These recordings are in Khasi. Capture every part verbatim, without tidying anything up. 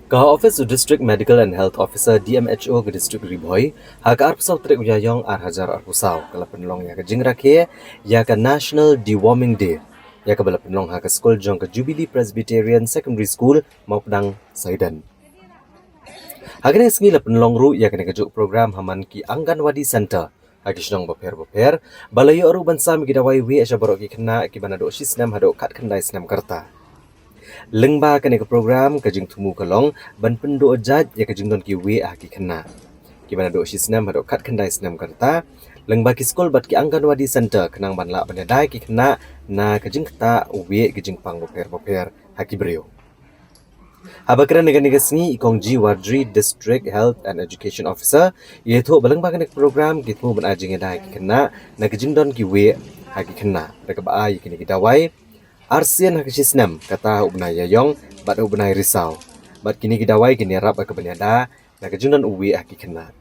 Ka office u District Medical and Health Officer, D M H O, ka District Ri Bhoi, ha ka arphew saw tarik u Ïaïong ar hajar arphew saw, ka la pynlong ïa ka jingrakhe ïa ka National Deworming Day, ïa kaba la pynlong ha ka skul jong ka Jubilee Presbyterian Secondary School, Mawpdang, Saiden. Ha kane ka sngi la pynlong ruh ïa kane ka juk program ha man ki Anganwadi Center ha ki shnong bapher bapher, ba la ïoh ruh ban sam ïa ki dawai wieh sha baroh ki khynnah kiba naduh shi snem haduh khatkhyndai snem ka rta. Lyngba kane ka program, ka jingthmu ka long ban pynduh jait ïa ka jingdon ki wieh ha ki khynnah kiba naduh shi snem haduh khatkhyndai snem ka rta, lyngba ki skul bad ki Anganwadi Center, khnang ban lah ban ïada ïa ki khynnah na ka jingktah wieh ki jingpang bapher bapher ha ki briew. Haba kren ha kane ka sngi, i Kong G Wardri, District Health and Education Officer, i ïathuh ba lyngba kane ka program ki thmu ban ai jingïada ïa ki khynnah na ka jingdon ki wieh ha ki khynnah da kaba ai ïa kine ki dawai arsien ha ka shi snem, kata ha u bnai Ïaïong bad ha u bnai Risaw. Bad kine ki dawai kin ïarap ha kaban ïada na ka jingdon u wieh ha ki khynnah.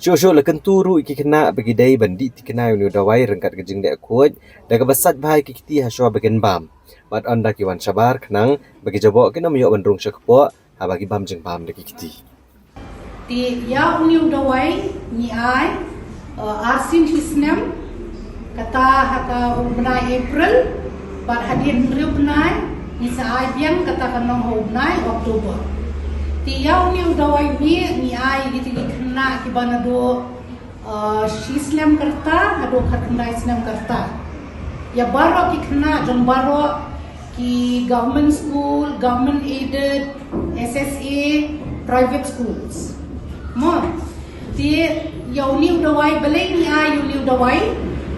Shuh shuh la kyntu ruh ïa ki khynnah ba ki dei ban dih thikna ïa une u dawai ryngkat ka jingleh khuid da kaba sait bha ïa ki kti ha shuwa ba kin bam, bad ynda ki wan shabar, khnang ba ki jaboh kin ym ïoh ban rung sha kpoh haba ki bam jingbam da ki kti. Te ïa une u dawai ngi ai, uh, arsien shi snem, kata ha ka u bnai April, bad hadien hynriew bnai ngi sa ai biang, kata ka long ha u bnai October. Te ïa une u dawai ngi, ngi ai ïa kito ki khynnah kiba naduh, uh, shi snem ka rta haduh khatkhyndai snem ka rta. Ïa baroh ki khynnah jong baroh ki government school, government aided, S S A, private schools. Mo, te ïa une u dawai, balei ngi ai ïa une u dawai?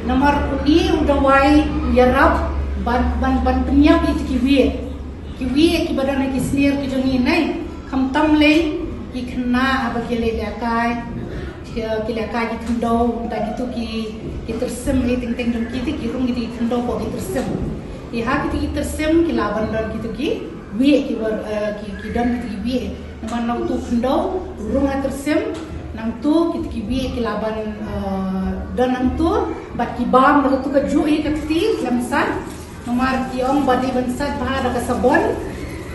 Namar une u dawai u ïarap ban, ban, ban pynïap ïa ki wieh. Ki wieh kiba don ha ki snier ki jong ngi, ne? Khamtam lei ki khynnah haba ki leh lehkai, ki, ki lehkai ki khyndew, mynta kito ki, ki tyrsim, lei teng teng jong ki te ki rung kito ki khyndew hapoh ki tyrsim. Te ha kito ki tyrsim ki lah ban don kito ki wieh, ki wan, eh, ki, ki don kito ki wieh. Namar nangtu khyndew u rung ha tyrsim, nangtu kito ki wieh ki lah ban, eh, don nangtu, bad ki bam na katu kajuh hi ka kti, khlem sait. Namar ki ong ba dei ban sait bha da ka sabon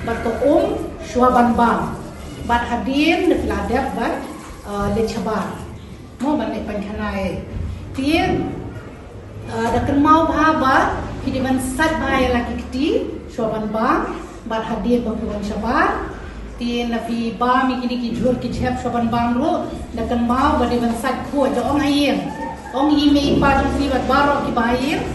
bad ka um shuwa ban bam. Bad hadien da phi la dep ban, eh, leit shabar, mo, ban leit pynkhana ei. Te, eh, da kynmaw bha ba phi dei ban sait bha ïa la ki kti shuwa ban bam, bad hadien ba phi wan shabar. Te ynda phi bam ïa kine ki jhur ki jhep shuwa ban bam ruh, da kynmaw ba dei ban sait khuid, da ong ha ïing, ong i mei i pa jong phi bad baroh kiba ha ïing,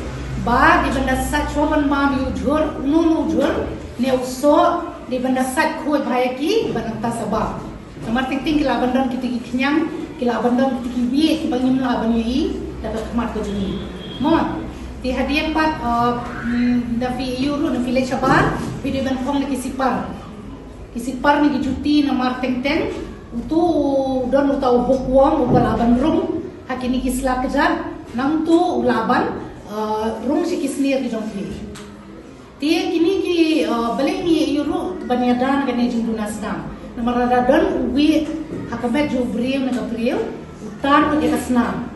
ba dei ban da sait shuwa ban bam ïa u jhur, uno uno u jhur ne u soh, dei ban da sait khuid bha ïa ki bad nangta sa bam. Namar teng teng ki lah ban don kito ki khñiang, ki lah ban don kito ki wieh kiba ngim lah ban ïohi da ka khmat ka jong ngi. Mo, te hadien pat, uh, mm, da phi ïoh ruh, da phi leit shabar, phi dei ban phong da ki sipar. Ki sipar ne ki juti, namar teng teng utu u don uta u hookworm uba lah ban rung ha kine ki sla kjat, nangtu u lah ban, uh, rung sha ki snier ki jong phi. Te kine ki, uh, balei ngi ïoh ruh ban ïada na kane jingduna snam? Namar lada don u wieh ha ka met jong u briew na ka briew, u tan ïa ka snam.